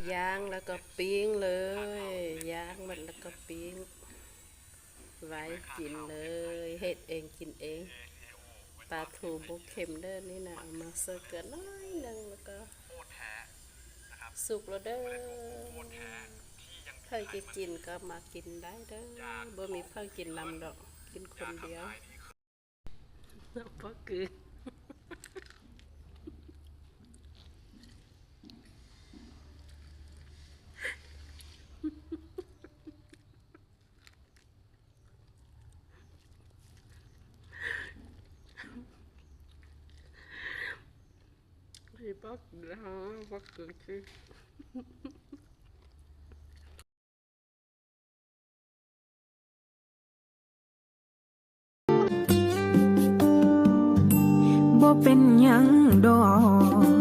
ຍ່າງແລ້ວກໍປີ້ງເລີຍ ຍ່າງໝົດແລ້ວກໍປີ້ງ ໄວ້ກິນເລີຍ ເຮັດເອງກິນເອງ ປາທູບໍ່ເຄັມເດີ ນີ້ນະ ເອົາມາໃສ່ເກືອໜ້ອຍໜຶ່ງ ແລ້ວກໍສຸກແລ້ວເດີ ໃຜຈະກິນກໍມາກິນໄດ້ເດີ ບໍ່ມີໃຜກິນນຳດອກ ກິນຄົນດຽວ. ບໍ່ຄື ບໍ່ເປັນຫຍັງດອກ